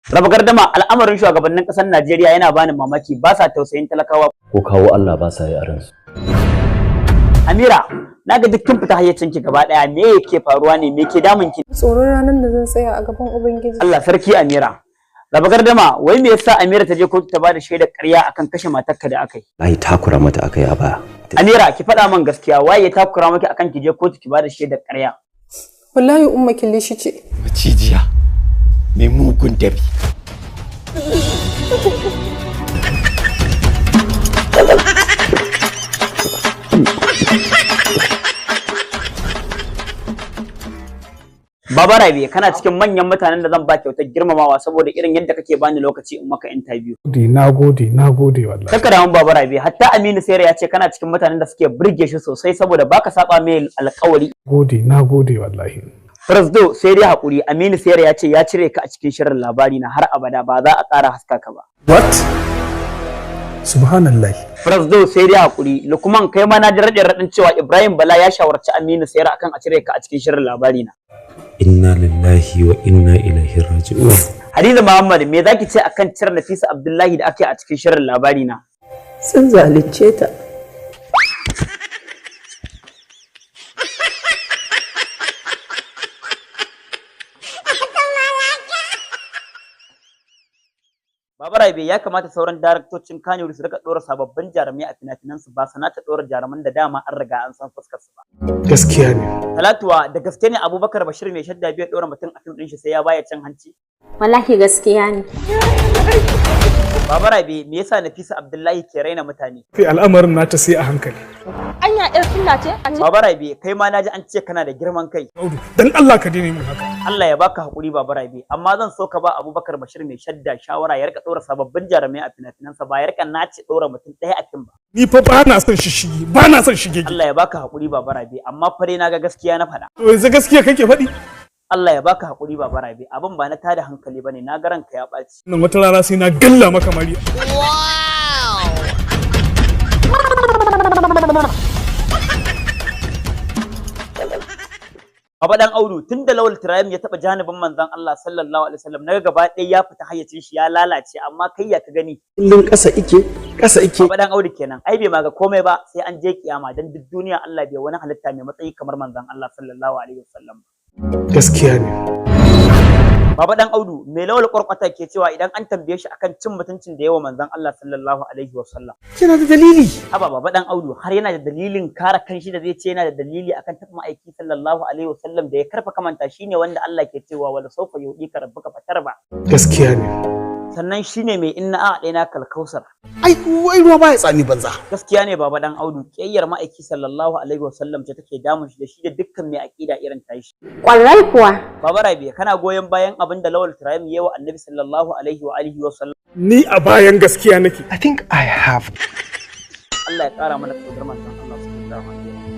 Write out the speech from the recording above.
Raba gardama, al'amarin shugabannin ƙasar Najeriya yana bani mamaki, ba sa tausayin talakawa. Ko kawo Allah ba sa yi a ransu. Amira, na ga duk kin fita hayyacin ki gaba daya, me yake faruwa ne? Me ke damun ki? Tsoron ranar da zan tsaya a gaban Ubangiji. Allah sarki, Amira. Raba gardama, wai me yasa Amira ta je kotu ta bada shaidar ƙarya akan kashe matarka da aka yi? Ai takura mata akai a baya. Amira, ki faɗa min gaskiya, waye ya takura maki akan ki je kotu ki bada shaidar ƙarya? Wallahi Umma Kilishi ce. Macijiya mai mugun dafi. Baba Rabi, kana cikin manyan mutanen da zan ba kyautar girmamawa saboda irin yadda kake bani lokaci in maka interview. Na gode, na gode wallahi. Kaka damu, Baba Rabi, hatta Aminu Sera ya ce kana cikin mutanen da suke burge shi sosai saboda baka saba mai alƙawari. Gode, na gode wallahi. Presido, sai dai hakuri, Aminu Sera ya ce ya cire ka a cikin shirin Labari Na har abada, ba za a ƙara haska ka ba. What? Subhanallah. Presido, sai dai hakuri, Lukman, kai ma na ji raɗin raɗin cewa Ibrahim Bala ya shawarci Aminu Sera akan a cire ka a cikin shirin Labari Na. Inna lillahi wa inna ilaihi raji'un. Hadiza Muhammad, me zaki ce akan cire Nafisa Abdullahi da ake a cikin shirin Labari Na? Sun zalunce ta. Baba Rabe, ya kamata sauran daraktocin Kannywood su rika ɗora sababbin jarumai a fina-finansu, ba sanata ɗora jaruman da dama an riga an san fuskar su ba. Gaskiya ne. Talatuwa, da gaske ne Abubakar Bashir Mai Shadda bai ɗora mutum a fim ɗin shi sai ya baya cin hanci? Wallahi gaskiya ne. Baba Rabe, me yasa Nafisa Abdullahi ke raina mutane? Fi al'amarin nata sai a hankali. Anya yar sunna ce? Baba Rabe, kai ma naji an ce kana da girman kai. Audu, dan Allah ka daina min haka. Allah ya baka hakuri, Baba Rabe, amma zan so ka ba Abubakar Bashir Mai Shadda shawara ya rika ɗora sababbin jarumai a fina-finansa, ba ya rika nace ɗora mutum ɗaya a fim ba. Ni fa ba na son shishigi, ba na son shige. Allah ya baka hakuri, Baba Rabe, amma fa dai naga gaskiya na faɗa. To yanzu gaskiya kake faɗi? Allah ya baka hakuri, Baba Rabe, abin ba na tada hankali bane, na ga ranka ya ɓaci. Nan wata rana sai na galla maka mari. Baba Dan Audu, tun da Lawal Tirayim ya taɓa janibin manzon Allah sallallahu alaihi wasallam, naga gaba ɗaya ya fita hayyacin shi, ya lalace, amma kai ya ka gani? Kullum ƙasa ike, ƙasa ike. Baba Dan Audu kenan, ai bai maga komai ba sai an je kiyama, dan duk duniya Allah bai wani halitta mai matsayi kamar manzon Allah sallallahu alaihi wasallam. Gaskiya ne. Baba Dan Audu, mai Lawal Kwarkwata ke cewa idan an tambaye shi akan cin mutuncin da yawa manzon Allah sallallahu alaihi wasallam? Yana da dalili. Haba Baba Dan Audu, har yana da dalilin kare kanshi da zai ce yana da dalili akan taɓa ma'aiki sallallahu alaihi wasallam da ya karfa kamanta, shine wanda Allah ke cewa wala sawfa yu'tika rabbuka fatarba. Gaskiya ne. Sannan shine mai inna a ɗaya kalkausar. Ai ai ruwa baya tsami banza. Gaskiya ne, Baba Dan Audu, ƙiyayyar ma'aiki sallallahu alaihi wasallam ce take damun shi da shi da dukkan mai aƙida irin tashi. Ƙwarai kuwa. Baba Rabi, kana goyon bayan abin da Lawal Turayim yayi wa Annabi sallallahu alaihi wa alihi wasallam? Ni a bayan gaskiya nake. I think I have Allah ya ƙara mana tsoron manzon Allah sallallahu alaihi wasallam.